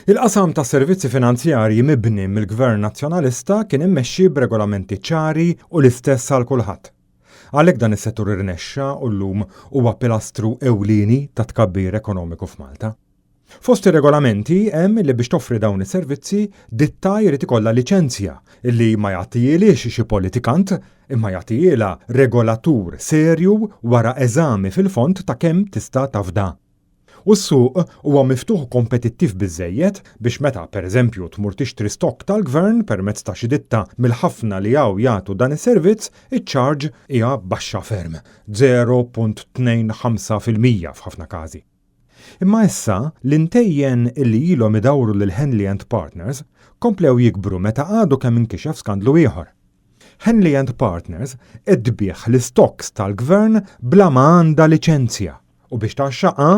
Il-qasam tas-servizzi finanzjarji mibni mill-Gvern Nazzjonalista kien immexxi b'regolamenti ċari u l-istess għal kulħadd. Għalhekk dan is-settur irnexxa u llum huwa pilastru ewlieni tat-tkabbir ekonomiku f'Malta. Fost ir-regolamenti hemm li biex toffri dawn is-servizzi, ditta jrid ikollha liċenzja li ma jagħtihielix xi politikant imma jagħtihielha regolatur serju wara eżami fil-fond ta' kemm tista' tafda. U s-suq huwa miftuħ u kompetittiv biżżejjed biex meta, pereżempju, tmur tixtri stokk tal-gvern permezz ta' xi ditta mill-ħafna li hawn jagħtu dan is-servizz, iċ-charge hija baxxa ferm, 0.25% f'ħafna każi. Imma issa, l-intejjen li ilhom idawru lil Henley and Partners komplew jikbru meta għadu kemm inkixef skandlu ieħor. Henley and Partners qed tbigħ l-istocks tal-gvern bla ma għandha liċenzja u biex tgħaxxaqha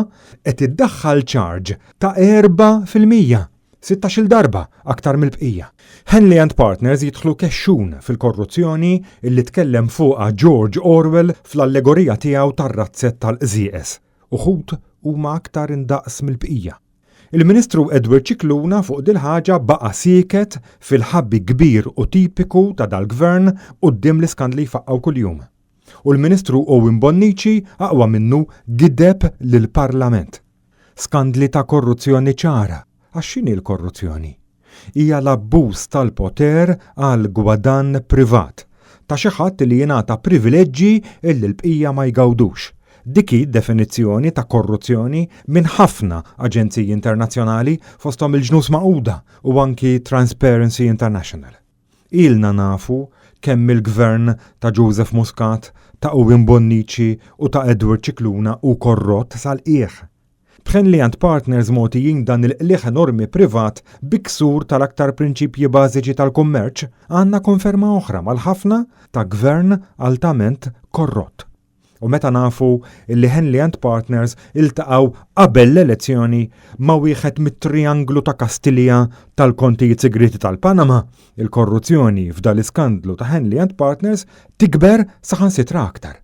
qed iddaħħal charge ta' 4%, sittax-il darba aktar mill-bqija. Henley and Partners jidħlu kexxun fil-korruzzjoni li tkellem fuqha George Orwell fl-allegorija tiegħu tar-razzett tal-qżieqeż. Uħud huma aktar indaqs mill-bqija. Il-Ministru Edward Scicluna fuq dil-ħaġa baqa' sieket fil-ħabi kbir u tipiku ta' dal-Gvern quddiem l-iskandli jfaqqgħu kuljum. U l-Ministru Owen Bonnici aqwa minnu gideb lill-Parlament. Skandli ta' korruzzjoni ċara. Għax x'inhi l-korruzzjoni? Hija l-abbuż tal-poter għal gwadann privat ta' xi ħadd li jingħata privileġġi illi l-bqija ma jgawdux. Dik hi d-definizzjoni ta' korruzzjoni minn ħafna aġenziji internazzjonali fosthom il-Ġnus Magħquda u anki Transparency International. Ilna nafu kemm il-Gvern ta' Joseph Muscat, ta' Owen Bonnici u ta' Edward Scicluna hu korrott sal-qiegħ. B'Henley and Partners mogħtijin dan il-qligħ enormi privat bi ksur tal-aktar prinċipji bażiċi tal-kummerċ, għandna konferma oħra mal-ħafna ta' Gvern altament korrott. U meta nafu li Henley and Partners iltaqgħu qabel l-elezzjoni ma' wieħed mit-trianglu ta' Kastilja tal-kontijiet sigrieti tal-Panama, il-korruzzjoni f'dal-iskandlu ta' Henley and Partners tikber saħansitra aktar.